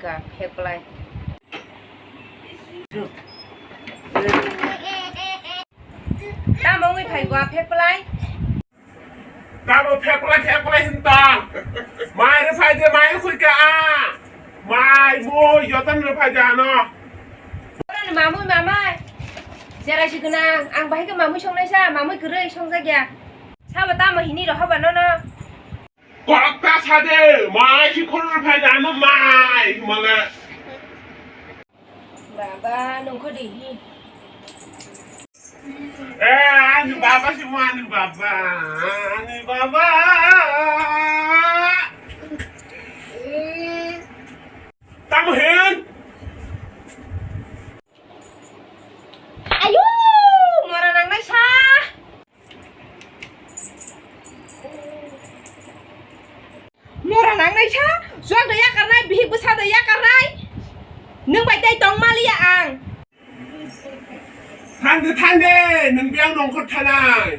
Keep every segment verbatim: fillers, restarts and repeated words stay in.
Ka pheklai. Tamo wngwi phai gwa pheklai. Tamo pheklai pheklai hinta. Mai rw phai de, mai rw khui ka a. Mai mui joton rw phai de ano. Mamui mamai. Jerai si gwnang, ang bahai khe mamui songnai sa, mamui kwrwi songjak ya. Sabo tamo hini rohoba nono. Kokta sade, mai si khoror phai dano mai, mala. Baba, nongkho de hi. Eh, ani baba si mo ani baba, ani baba. Tamo hen? Ayo, mora nangnai sa. Mora nangnai sa, juak da yakarnai, bihik bwsa da yakarnai. Nwng bai tei tong maliya ang. Thangde, thangde, nwng biyang nongkhor thanai.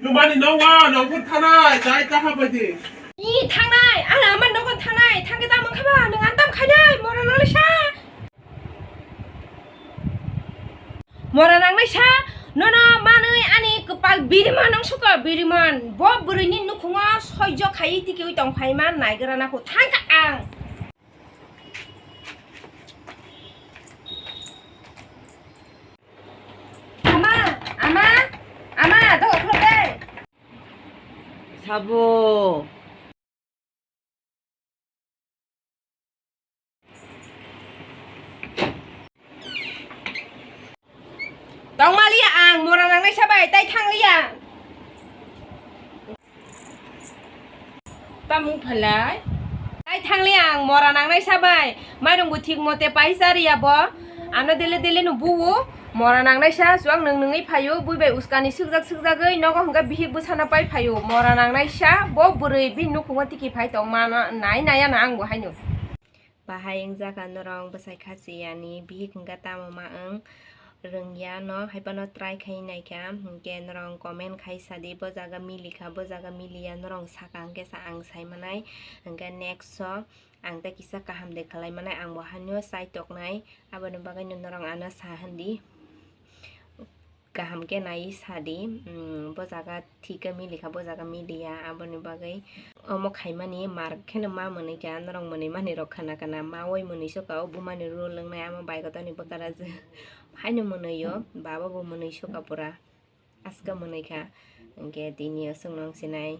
Nwng mani nongo nongkhor thanai, jai kaha baidi. I thangnai, ang aman nongo thangnai, thangde tamo kha ba, nwng antam khainai, mora nangnai sa. Mora nangnai sa, nono manwi ani kwpal biriman wng suka, biriman. Bo bwrwini nukhungo soijo khaiwi tikiwi tong phaima naigra nakho thangkha ang. Ama, ama, ama, doga khulok de. Sabo. Tongmaliya ang mora nangnai sabai, tai thangliya. Tamung phalai. Tai thangliya ang mora nangnai sabai. Mairung bo thik mote paisa riya bo. Ano dele dele no buo. Mora nangnai sa, chuang nwng nwngwi phaio, bui bai uskani sukjak sukjagwi nogo hwnkhe bihik bwsano pai phaio. Mora nangnai sa, bo bwrwi bini nukhungo tiki phai tongma no nai nai ano ang bo haino. Bahai wngjakha norok bwsai khachiyani bihik hwnkhe tamo ma wng rwngya no, haiphano try khai naikha, hwnkhe norok comment khai sadi, bo jaga milikha, bo jaga miliya, norok saka hwnkhe sa ang sai manai, hwnkhe next o ang tei kisa kaham de khlai manai, ang bo haino chai toknai, aboni bagwi no norok ano sa hwndi. Kaham khe nai sadi, um, bo jaga thik khe milikha, bo jaga miliya, aboni bagwi omo khaimani mar kheno ma mwnwi kha, norok mwnwi mani rok khana khana, ma oi mwnwi soka o bumani rule wngnai, amo bai kotorni bwkara je haino mwnwi o, baba bo mwnwi soka pura, aska mwnwi kha, hwnkhe tini o chwng nong sinai.